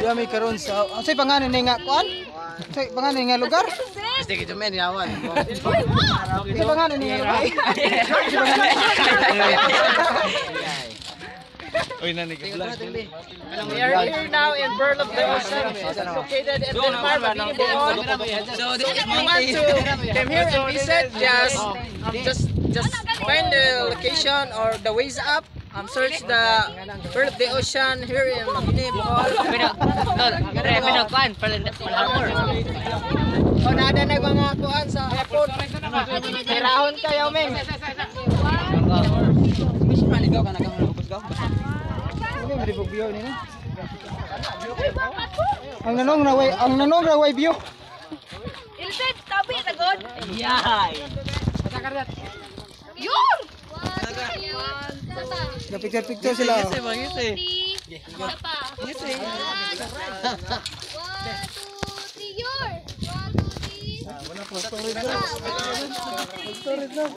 Yami karon sa unsay pangalan ni nga kuan? Unsay pangalan ni nga lugar? Gusto kita men yawan. Unsay pangalan ni nga lugar? Uy, nani ka vlog. We are here now in Pearl of the Ocean. It's located in Del Mar, Mabini, Bohol. So if you want to come here and visit, just find the location or the ways up. Search the Pearl of the Ocean here in Mabini, Bohol. Pero, no, pero kuan, Pearl Harbor. O nada na mga kuan sa hapon. Hirahon kayo, Meng. Ano may view ni na? Ang nanong raway, ang nanong raway view. Ilse, tabi na god. Yay! Yun! Na picture picture sila. Oh. Three. Isa pa. One, two, three, your. One, two, three. One, two, three.